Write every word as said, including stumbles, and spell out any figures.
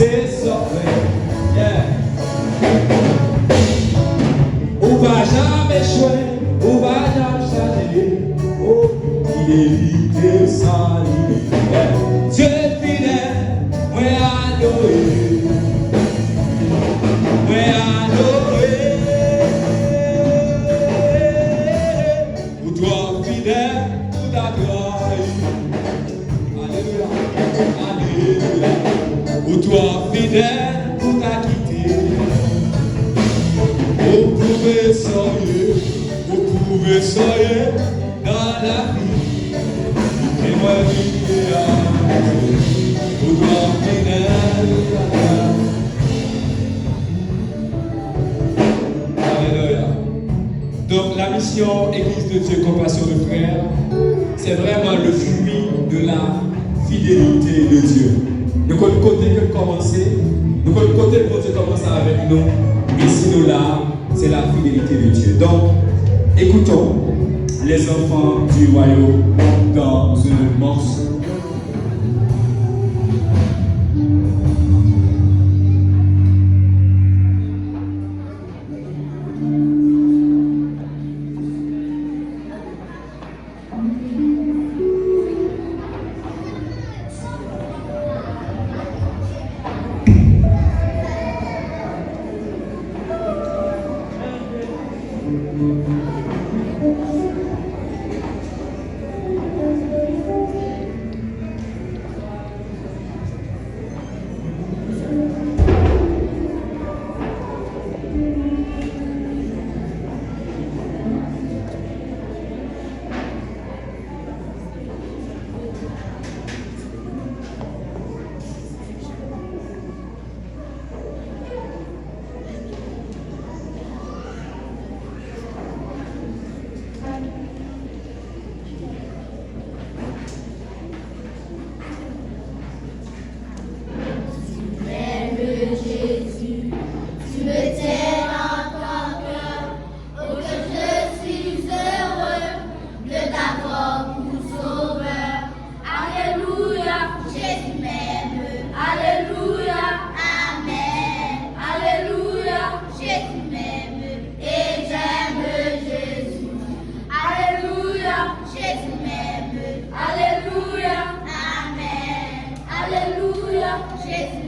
Sovè. Yeah. Ou pa janm echwe, ou pa janm chanje. Oh, fidelite san limit. Yeah. Dye fidèl, mwen adore. Mwen adore. Ou twò fidèl pou ta trayi. Alelouya, alelouya. Ou twò fidèl pou ta kite. Ou pwouve sa w ye, ou pwouve sa w ye nan lavi. E mwen vin adore. Ou twò fidèl pou ta trayi. Alelouya. Donc, la mission Église de Dieu Compassion de Frères, c'est vraiment le fruit de la fidélité de Dieu. Nou konn kote ke l kòmanse, nou konn kote Bondye kòmanse avèk nou, e si nou la, c'est la fidélité de Dieu. Donc, écoutons les enfants du royaume dans un morceau. Tu m'aimes, Jésus, tu me tiens dans ton cœur. Oh, que je suis heureux de t'avoir pour sauveur. Alléluia, Jésus m'aime. Alléluia, Amen. Alléluia, Jésus m'aime. Et j'aime Jésus. Alléluia, Jésus m'aime. Alléluia, Amen. Alléluia, Jésus